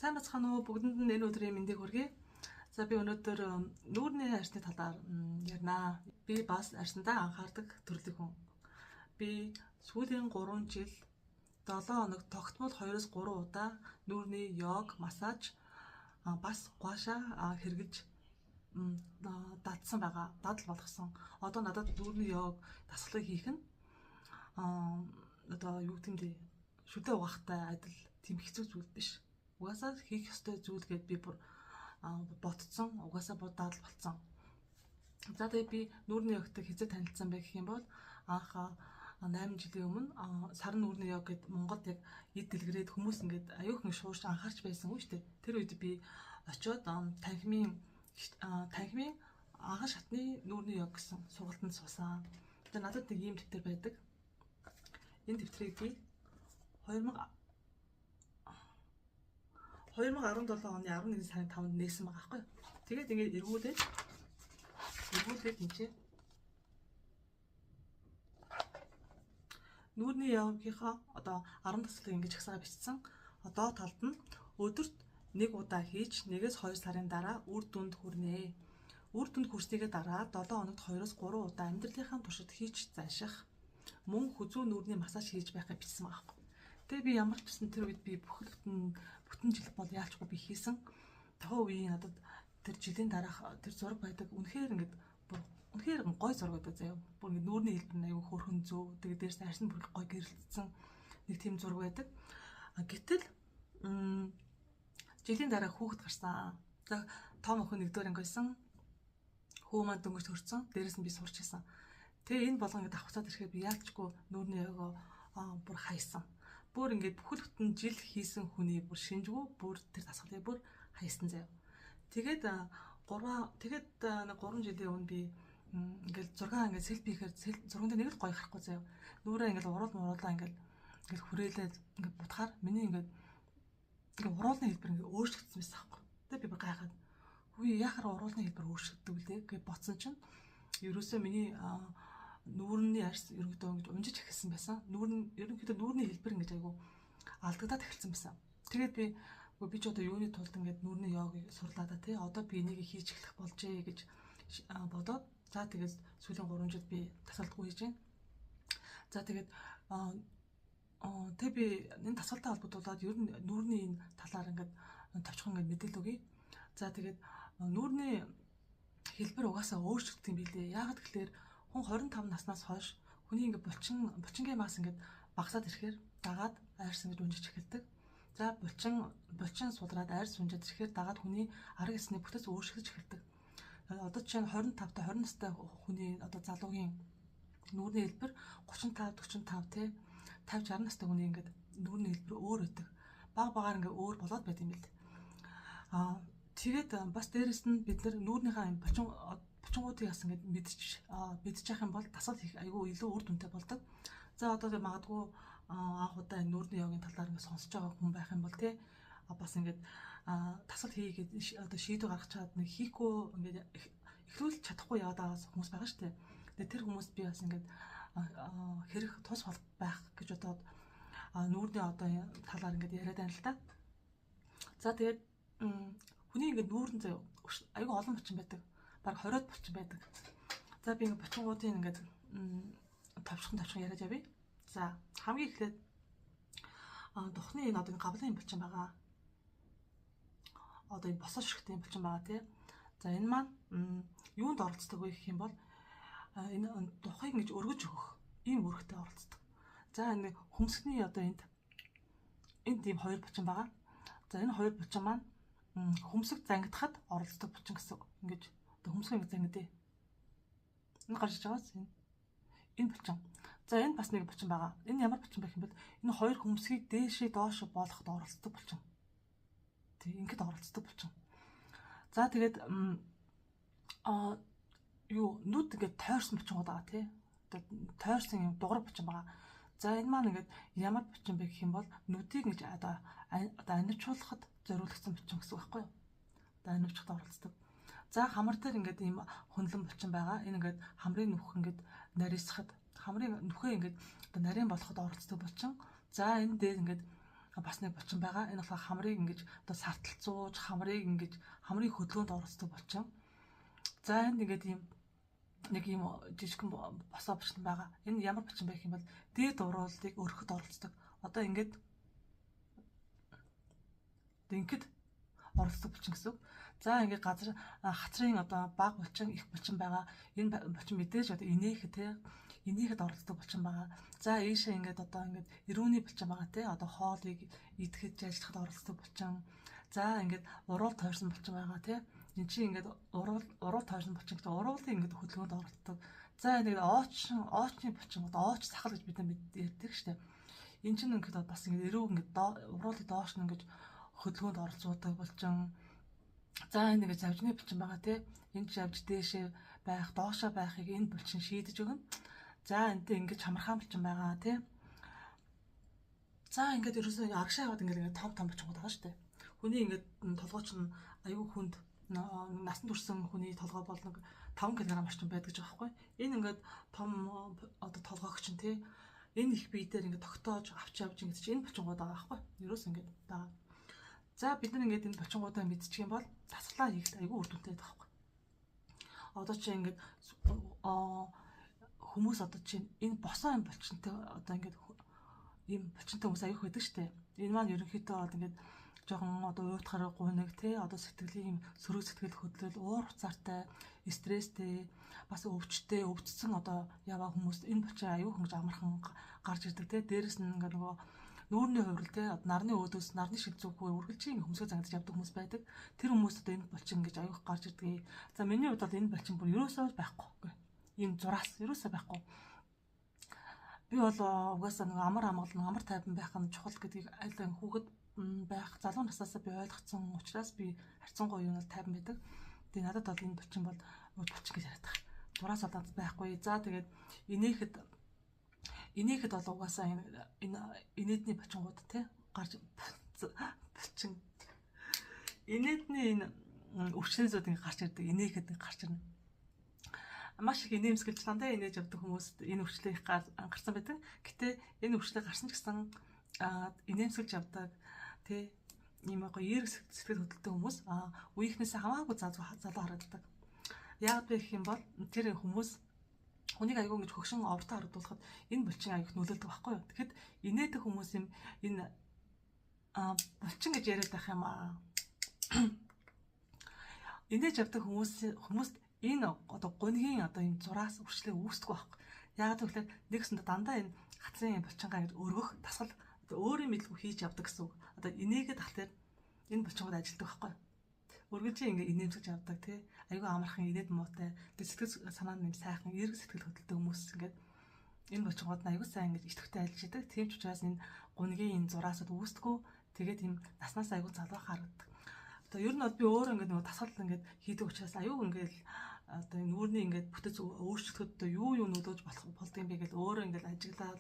Сайн бацхан уу, бүгдэнд нь энэ өдрийн мэндийг хүргэе. За би өнөөдөр нүүрний арьсны талаар ярина. Би бас арьсандаа анхаардаг төрлийн хүн. Би сүүлийн 3 жил 7 хоног тогтмол 2-3 удаа нүүрний йог, массаж, бас гуаша хэрэгжилж дадсан байгаа. Дадал болгосон. Одоо надад нүүрний йог дасгалыг хийх нь одоо юу гэдэг юм бэ? Шүдэ угаахтай адил тийм хэцүү зүйл биш. Угаасаа хийх ёстой зүйл гээд би бүр ботцсон, угаасаа бүр дадал болцсон. За тэгээ би нүүрний йогтой хэзээ танилцсан бэ гэх юм бол анх 8 жилийн өмнө саран нүүрний йог гэд Монголд яг эд дэлгэрээд хүмүүс ингээд аюухан шуурч анхаарч байсан үү штэ. Тэр үед би очиод танхимын анхан шатны нүүрний йог гэсэн сургалтанд суусан. Тэгээ надад нэг ийм дэвтэр байдаг. Энэ дэвтрийг би 2017 оны 11 сарын 5-нд нээсэн байгаа байхгүй юу. Тэгээд ингээд эргүүлээд энэ нүүрний йогийнхоо одоо 10 дасгалыг ингэж жагсаа бичсэн. Одоо талд нь өдөрт нэг удаа хийж 1-2 сарын дараа үр дүнд хүрнэ. Үр дүнд хүрснийгээ дараа 7 хоногт 2-3 удаа амьдралынхаа туршид хийж занших, мөн хүзүү нүүрний массаж хийж байхыг бичсэн байгаа байхгүй. Тэгээ би ямар ч гэсэн тэр үед би бүтэн жил бол яалчгүй би хийсэн. Тухайн үеийн надад тэр жилийн дараах тэр зураг байдаг. Үнэхээр ингээд бүр үнэхээр гой зураг байдаг заяа. Бүр ингээд нүүрний хэлбэр нь аюу хөөрхөн зөө. Тэгээ дээрс нь арьс нь бүр гой гэрэлтсэн нэг тийм зураг байдаг. Гэтэл жилийн дараа хүүхэд гарсан. За том охин нэгдүгээр анги байсан. Хүү маань дөнгөж төрсөн. Дээрээс нь би сурч исэн. Тэгээ энэ болгон ингээд авахцаад ирэхээр би яалчгүй нүүрний йогоо бүр хайсан. Бүр ингээд бүхэл бүтэн жил хийсэн хүний бүр шинжгүй бүр тэр дасгалыг бүр хайсан заяа. Тэгээд 3 жилийн өмнө би ингээд зураг ингээд селфи хийхээр зурган дээр нэг л гоё харахгүй заяа. Нүрээ ингээд уруул муруулаа ингээд хүрээлээд ингээд бутахаар миний ингээд уруулны хэлбэр ингээд өөрчлөгдсөн байсан аахгүй. Тэгээд би бүр гайхаад хүү яхаар уруулны хэлбэр өөрчлөгдөв лээ гэж бодсон чинь ерөөсөө миний нүүрний арьс ерөнхийдөө ингэж унжиж эхэлсэн байсан. Ерөнхийдөө нүүрний хэлбэр ингэж айгу алдагдаад эхэлсэн байсан. Тэгээд би ч одоо юуны тулд ингэж нүүрний йогийг сурлаа да тий. Одоо би энийг хийж эхлэх болжээ гэж бодоод за тэгээд сүүлийн 3 жил би дасгалдгүй хийж байна. За тэгээд тэг би энэ дасгалтай холбогдуулаад ер нь нүүрний энэ талаар ингээд товчхон ингээд мэдээлэл өгье. За тэгээд нүүрний хэлбэр угаасаа өөрчлөгдөх юм билээ. Яагаад гэхээр хүн 25 наснаас хойш хүний ингээд булчингийн мас ингээд багасаад ирэхээр дагаад арьс ингээд унжиж эхэлдэг. За булчин сулраад арьс унжаад ирэхээр дагаад хүний арга эсний бүтэц өөрчлөгдөж эхэлдэг. Одоо жишээ нь 25 та 20 настай хүний одоо залуугийн нүүрний хэлбэр 35 45 тий 50 60 настай хүний ингээд нүүрний хэлбэр өөр байдаг. Баг багаар ингээд өөр болоод байт юм бэл. Тэгээд бас дээрэс нь бид нар нүүрнийхээ юм булчингуудыг бас ингээд мэдчих юм бол дасгал хийх айгүй илүү үр дүнтэй болдог. За одоо магадгүй анх удаа энэ нүүрний йогийн талаар ингээд сонсож байгаа хүн байх юм бол тий бас ингээд дасгал хийгээд одоо шийдвэр гаргачаад нэг хийхгүй ингээд эхлүүлж чадахгүй яваад байгаа хүмүүс байгаа шүү дээ. Тэгээ тэр хүмүүс би бас ингээд хэрэг тус бол байх гэж бодоод нүүрний одоо талаар ингээд яриад байна л да. За тэгээд хүний ингээд нүүрэн заяа айгүй олон булчин байдаг. Бараг 20-од булчин байдаг. За би ингээд булчингуудын ингээд товчхон яриад явъя. За хамгийн эхлээд духны энэ одоо гавлын булчин байгаа. Одоо энэ босоо ширхтийн булчин байгаа тий. За энэ маань юунд оролцдог вэ гэх юм бол энэ духыг ингэж өргөж өгөх ийм үүрэгтэй оролцдог. За энэ хөмсгний одоо энд ийм хоёр булчин байгаа. За энэ хоёр булчин маань хөмсөг зангидахад оролцдог булчин гэсэн үг. Ингэж одоо хөмсгөө ингэ зангидээ. Энэ гарч иж байгаас энэ булчин. За энэ бас нэг булчин байгаа. Энэ ямар булчин байх юм бол энэ хоёр хөмсгийг дээшээ доош болгоход оролцдог булчин. Тэг ингээд оролцдог булчин. За тэгээд юу нүд ингээд тойрсон булчингууд байгаа тий. Одоо тойрсон юм дугар булчин байгаа. За энэ маань ингээд ямар булчин бэ гэх юм бол нүдийг ингэж одоо анивчуулахад зориулагдсан булчин гэсэн үг байхгүй юу? Одоо анивчхад оролцдог. За хамар дээр ингээд ийм хөндлөн булчин байгаа. Энэ ингээд хамрын нүх ингээд нарийсахад хамрын нүхээ ингээд одоо нарийн болоход оролцдог булчин. За энэ дээр ингээд бас нэг булчин байгаа. Энэ болохоор хамрыг ингэж одоо сарталцууж, хамрыг ингэж хамрын хөдөлгөөнд оролцдог булчин. За энд ингээд ийм нэг ийм жижигхэн босоо булчин байгаа. Энэ ямар булчин байх юм бол дээд уруулыг өргөхөд оролцдог. Одоо ингээд ингээд оролцдог булчин гэсэн үг. За ингээд газар хацрын одоо баг булчин, их булчин байгаа. Энэ булчин мэдээж одоо инээх те инээхэд оролцдог булчин байгаа. За ийшээ ингээд одоо ингээд эрүүний булчин байгаа те одоо хоолыг идэхэд ажиллахад оролцдог булчин. За ингээд уруул тойрсон булчин байгаа те. Энд чинь ингээд уруул тойрсон булчин гэдэг уруулын ингээд хөдөлгөөнд оролцдог. За ингээд оочны булчин одоо ооч сахал гэж бид нар ярьдаг штэ. Энэ чинь ингээд бас ингээд эрүү ингээд уруулыг доош нь ингээд хөдөлгөөнд оролцуулдаг булчин. За энэ ингээд завжны булчин байгаа тий. Энэ завж дээшээ байх, доошоо байхыг энэ булчин шийдэж өгнө. За энтэй ингээд чамархаан булчин байгаа тий. За ингээд ерөөсөө арагшаа яваад ингээд том том булчингууд байгаа шүү дээ. Хүний ингээд толгой чинь аюу хүнд насан турсан хүний толгой бол нэг 5 кг орчим байдаг гэж байгаа байхгүй. Энэ ингээд том одоо толгойч чинь тий. Энэ их бие дээр ингээд тогтоож авч явж ингээд чинь энэ булчингууд байгаа байхгүй. Ерөөс ингээд байгаа. За бид нар ингээд энэ булчингуудаа мэдчих юм бол дасгалаа хийхэд айгүй үр дүнтэй байдаг байхгүй. Одоо чи ингээд хүмүүс одоо чинь энэ босоо юм булчинтай одоо ингээд ийм булчинтай хүмүүс аяг байдаг штэ. Энэ маань ерөнхийдөө бол ингээд жоохон одоо уйтхар гуниг те одоо сэтгэлийн юм сөрөг сэтгэл хөдлөл, уур хуцаартай, стресстэй, бас өвчтэй, өвдсөн одоо яваа хүмүүс энэ булчин аюу хөнгөж амархан гарч ирдэг те. Дээрэс нь ингээд нөгөө нүүрний хувирал те нарны өөдөөс нарны шил зүггүй үргэлжийн хөмсгөө зангидаж явдаг хүмүүс байдаг. Тэр хүмүүс одоо энэ булчин ингэж аюух гарч ирдэг. За миний хувьд бол энэ булчин бүр ерөөсөө байхгүй. Ийм зураас ерөөсөө байхгүй. Би бол угаасаа нэг амар амгалан, амар тайван байх нь чухал гэдгийг аль хүүхэд байх залуу наснаасаа би ойлгоцсон учраас би харьцангуй юм бол тайван байдаг. Тэгээ надад бол энэ булчин бол булчин гэж яриад байгаа. Зураас болоод байхгүй. За тэгээд инээхэд бол угаасаа энэ инээдний булчингууд те гарч булчин инээдний энэ өвчлөнзүүд ингэ гарч ирдэг. Инээхэд гарч ирнэ. Маш их инээмсэглэж дандаа инээж явдаг хүмүүст энэ өвчлөө их гарсан байдаг. Гэтэ энэ өвчлөө гарсан ч гэсэн инээмсэглэж явдаг те ийм гоё эерэг сэтгэл хөдлөлттэй хүмүүс үеийнхнээсээ хамаагүй залуу харагддаг. Яг бэ гэх юм бол тэр хүмүүс хүнийг айгүй ингэж хөгшин овртоо харагдуулахад энэ булчин аяг нөлөөлдөг байхгүй юу. Тэгэхэд инээдэг хүмүүс юм энэ булчин гэж яриад байх юм аа. Инээж явдаг хүмүүст энэ одоо гунигийн одоо энэ зураас өвчлөө үүсдэг байхгүй. Яг гэвэл нэгсэндээ дандаа энэ хацрын булчингаа ингэж өргөх дасгал одоо өөрийн мэдлгүй хийж явдаг гэсэн үг. Одоо инээгээд тах дээр энэ булчингууд ажилтдаг байхгүй. Өргөжийн ингээ инээмсэж явдаг тий. Айгүй амархан инээд муутай. Тэгээ сэтгэл санаа нь сайхан эерэг сэтгэл хөдлөлтөй хүмүүс ингээд энэ булчингууд нь айгүй сайн ингэж идэвхтэй ажиллаж идэг. Тийм ч учраас энэ гунигийн энэ зураасууд үүсдэггүй. Тэгээд ийм наснаас айгүй залуу харагддаг. Одоо ер нь бол би өөрөө ингээд нөгөө дасгал ингээд хийдэг учраас аюу ингээд одоо энэ нүүрний ингээд бүтэц өөрчлөхөд одоо юу юу нөлөөж болох болдго юм бэ гэж өөрөө ингээд ажиглаад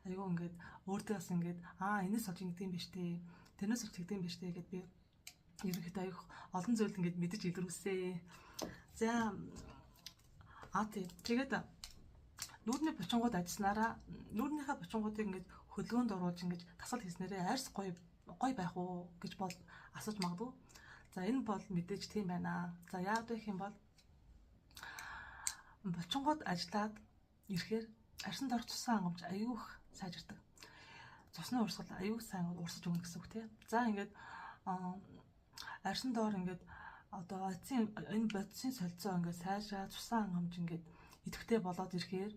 айгүй ингээд өөртөө бас ингээд энэс олж ингэдэг юм биш үү? Тэрнээс олж тэгдэг юм биш үү гэд би ерөнхийдөө аюух олон зүйл ингээд мэдэж илрүүлсэ. За тий. Тэгээд нүүрний булчингууд ажилласнараа нүүрнийхээ булчингуудыг ингээд хөдөлгөөнд оруулж ингээд дасгал хийснээрээ арьс гоё гоё байх уу гэж бол асууж магадгүй. За энэ бол мэдээж тийм байна. За яагаад вэ гэх юм бол булчингууд ажиллаад ирэхээр арьсанд орох цусан хангамж аюух сайжирдаг. Цусны урсгал аюух сайн урсаж өгнө гэсэн үг тий. За ингээд арьсан доор ингээд одоо бодисын энэ бодисын солилцоо ингээд сайжраа цусан хангамж ингээд идэвхтэй болоод ирэхээр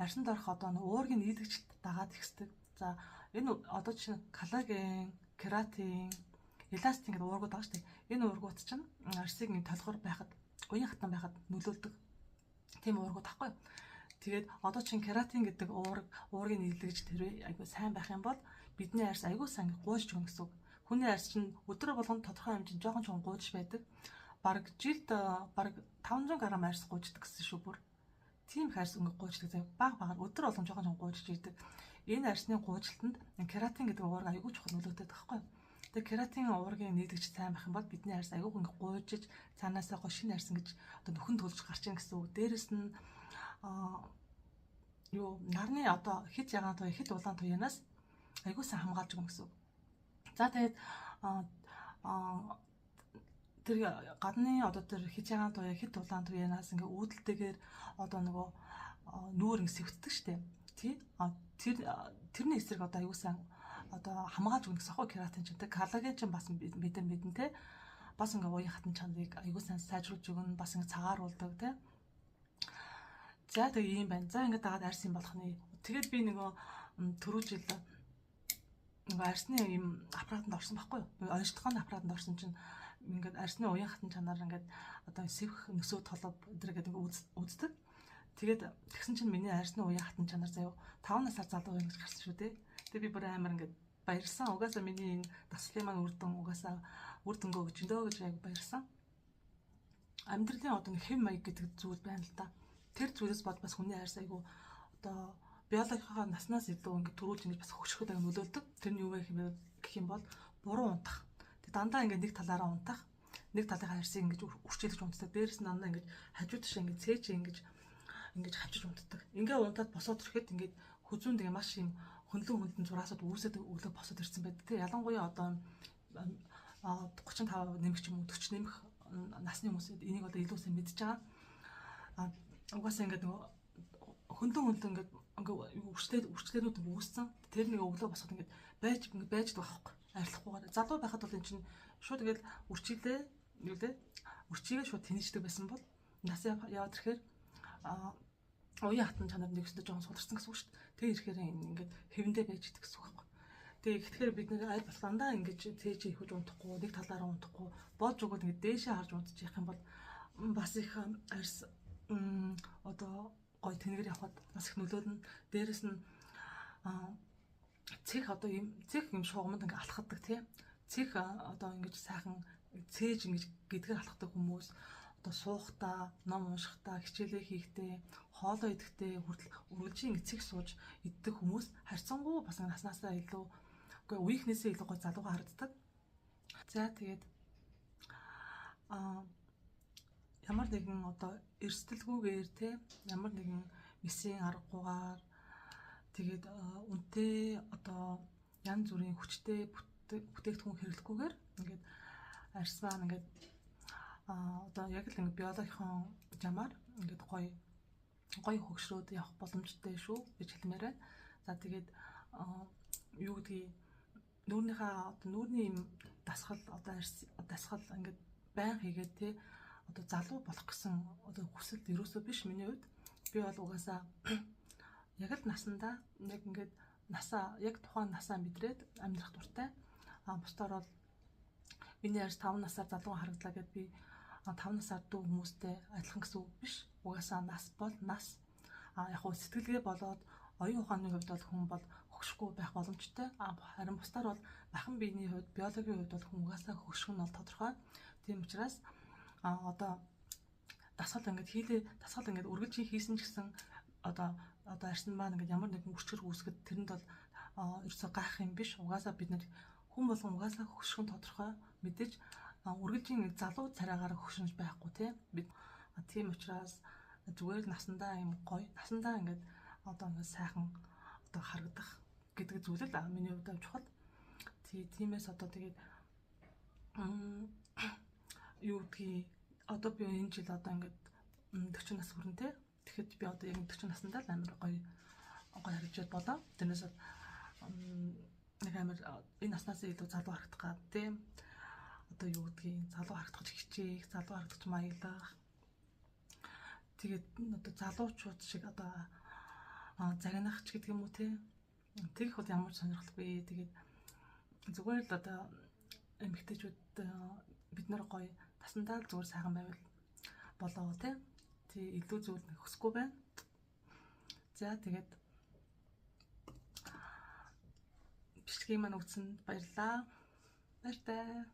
арьсан доорх одоо уургийн нийлэгчлэлт дагаад ихсдэг. За энэ одоо чинь коллаген, кератин, эластин гэдэг уургууд байгаа шүү дээ. Энэ уургууд чинь арьсыг ингээд толгор байхад, уян хатан байхад нөлөөлдөг. Тийм уургууд байхгүй юу? Тэгээд одоо чинь кератин гэдэг уургийн нийлэгч тэр айгүй сайн байх юм бол бидний арьс айгүй сайн гуйж өгнө гэсэн үг. Хүний арьс чинь өдрө болгонд тодорхой хэмжээнд жоохон жоохон гуйж байдаг. Бараг жилд бараг 500 г арьс гуйждаг гэсэн шүү бүр. Тийм их арьс ингээ гуйждаг заяа. Баг багаар өдөр болгон жоохон жоохон гуйжж идэг. Энэ арьсны гуйжилтанд кератин гэдэг уурга айгүй чухал нөлөөтэй байхгүй юу? Тэгээ кератин уургийн нийлэгч сайн байх юм бол бидний арьс айгүй ингээ гуйжиж цаанаасаа гоо шинэ арьс ингэж одоо нөхөн төлж гарч ийн гэсэн үг. Дээрэс нь юу нарны одоо хэд ягаан туяа хэд улаан туянаас айгүй сайн хамгаалж өгнө гэсэн үг. За тэгээд тэр гадны одоо тэр хэж ягаан туяа, хэд тулаан туяанаас ингээ үүдэлтэйгээр одоо нөгөө нүүр ингээ сэвтдэг штэ. Тий? Тэр тэрний эсрэг одоо аюу сан одоо хамгаалж өгнө гэсэн аахгүй кератин чинь, коллаген чинь бас мэдэн мэдэн те. Бас ингээ уян хатан чанарыг аюу сан сайжруулж өгнө, бас ингээ цагааруулдаг те. За тэгээ ийм байна. За ингээ дагаад арьс юм болох нэ. Тэгээд би нөгөө түрүү жил нөгөө арьсны ийм аппаратанд орсон байхгүй юу? Онцлогооны аппаратанд орсон чинь ингээд арьсны уян хатан чанар ингээд одоо сэвх нөсөө толов өдр гэдэг ингээд үздэг. Тэгээд тэгсэн чинь миний арьсны уян хатан чанар заяа 5 насаар залуу юм гэж гарсан шүү дээ. Тэгээд би бүр амар ингээд баярлсан. Угаасаа миний энэ дасгалын маань үр дүн угаасаа үр дүнгөө гэж өндөө гэж яг баярлсан. Амьдралын одоо хэв маяг гэдэг зүйл байна л да. Тэр зүйлээс бод бас хүний арьс айгу одоо биологийнхаа наснаас илүү ингээд төрүүлж ингэж бас хөгжихэд аяг нөлөөлдөг. Тэр нь юу вэ гэх юм бол буруу унтах. Тэг дандаа ингээд нэг талаараа унтах, нэг талынхаа арьсыг ингэж үрчилж унтдаг. Дээрээс нь дандаа ингэж хажуу тишээ ингэж цээж ингэж хавчиж унтдаг. Ингээ унтаад босоод ирэхэд ингээд хүзүүнд ингээ маш юм хөндлөн зураасууд үүсээд өглөө босоод ирсэн байдаг. Тэг ялангуяа одоо 35 нэмэх ч юм уу 40 нэмэх насны хүмүүс энийг одоо илүү сайн мэдж байгаа. Угаасаа ингээд нөгөө хөндлөн ингээд ингээ үрчлээнүүд үүссэн. Тэр нэг өглөө босоход ингээд байж байгаа байхгүй. Арилахгүйгээр. Залуу байхад бол эн чинь шууд ингээд үрчилээ юу лээ? Үрчигээ шууд тэнийчдэг байсан бол нас яваад ирэхээр уян хатан чанар нэг өстө жоохон суларсан гэсэн үг шүү дээ. Тэр ирэхээр ингээд хэвэндээ байж идэг гэсэн үг байхгүй. Тэгээ тэгэхээр бид нэр аль болох дандаа ингэж цээж ихэж унтахгүй, нэг талаараа унтахгүй, болж өгөөд ингээд дээшээ харж унтчих юм бол бас их арьс одоо гой тэнэгэр явхад бас их нөлөөлнө. Дээрэс нь цэх одоо юм цэх юм шугамд ингээ алхаддаг тий. Цэх одоо ингэж сайхан цээж ингэж гэдгээр алхадаг хүмүүс одоо суухтаа, ном уншихтаа, хичээлээ хийхдээ, хоолоо идэхдээ хүртэл үргэлжийн ингэ цэг сууж иддэг хүмүүс харьцангуй бас наснаасаа илүү үгүй үеийнхнээсээ илүү гой залууга харагддаг. За тэгээд ямар нэгэн одоо эрсдэлгүйгээр те ямар нэгэн месийн аргагүйгээр тэгээд үнэтэй одоо янз бүрийн хүчтэй бүтээгдэхүүн хэрэглэхгүйгээр ингээд арьс маань ингээд одоо яг л ингээд биологийн жамаар ингээд гоё гоё хөгшрөөд явах боломжтой шүү гэж хэлмээр байна. За тэгээд юу гэдгийг нүүрнийхээ одоо нүүрний юм дасгал одоо арьс дасгал ингээд байн хийгээд те одоо залуу болох гэсэн одоо хүсэл ерөөсөө биш миний хувьд. Би бол угаасаа яг л насандаа яг ингээд насаа яг тухайн насаа мэдрээд амьдрах дуртай. Бусдаар бол миний арьс 5 насаар залуу харагдлаа гэд би 5 насаар дүү хүмүүстэй адилхан гэсэн үг биш. Угаасаа нас бол нас. Яг хөө сэтгэлгээ болоод оюун ухааны хувьд бол хүн бол хөгшихгүй байх боломжтой. Харин бусдаар бол бахан биений хувьд, биологийн хувьд бол хүн угаасаа хөгших нь бол тодорхой. Тийм учраас одоо дасгал ингээд хийлээ, дасгал ингээд үргэлжийн хийсэн ч гэсэн одоо арьсан маань ингээд ямар нэгэн үрчгэр үүсгэд тэрэнд бол ерөөсөө гайх юм биш. Угаасаа бид нар хүн болгон угаасаа хөгших нь тодорхой. Мэдээж үргэлжийн залуу царайгаар хөгшинж байхгүй тий. Бид тийм учраас зүгээр л насандаа юм гоё, насандаа ингээд одоо ингээд сайхан одоо харагдах гэдэг зүйл л миний хувьд чухал. Тиймээс одоо тэгээд юу гэдгийг одоо би энэ жил одоо ингээд 40 нас хүрнэ те. Тэгэхэд би одоо яг 40 наснда л амар гоё гоё харагдаад болоо. Тэрнээс нэг амар энэ наснаас илүү залуу харагдах гад те. Одоо юу гэдгийг залуу харагдах хичээх, залуу харагдах маяглах. Тэгээд одоо залуучууд шиг одоо загнах ч гэдэг юм уу те. Тэгэх бол ямар ч сонирхолгүй. Тэгээд зүгээр л одоо эмэгтэйчүүд бид нар гоё насандаа л зүгээр сайхан байвал болоо те. Тий илүү зүйл хүсэхгүй байна. За тэгээд бичлэгийг маань үзсэнд баярлалаа. Баяртай.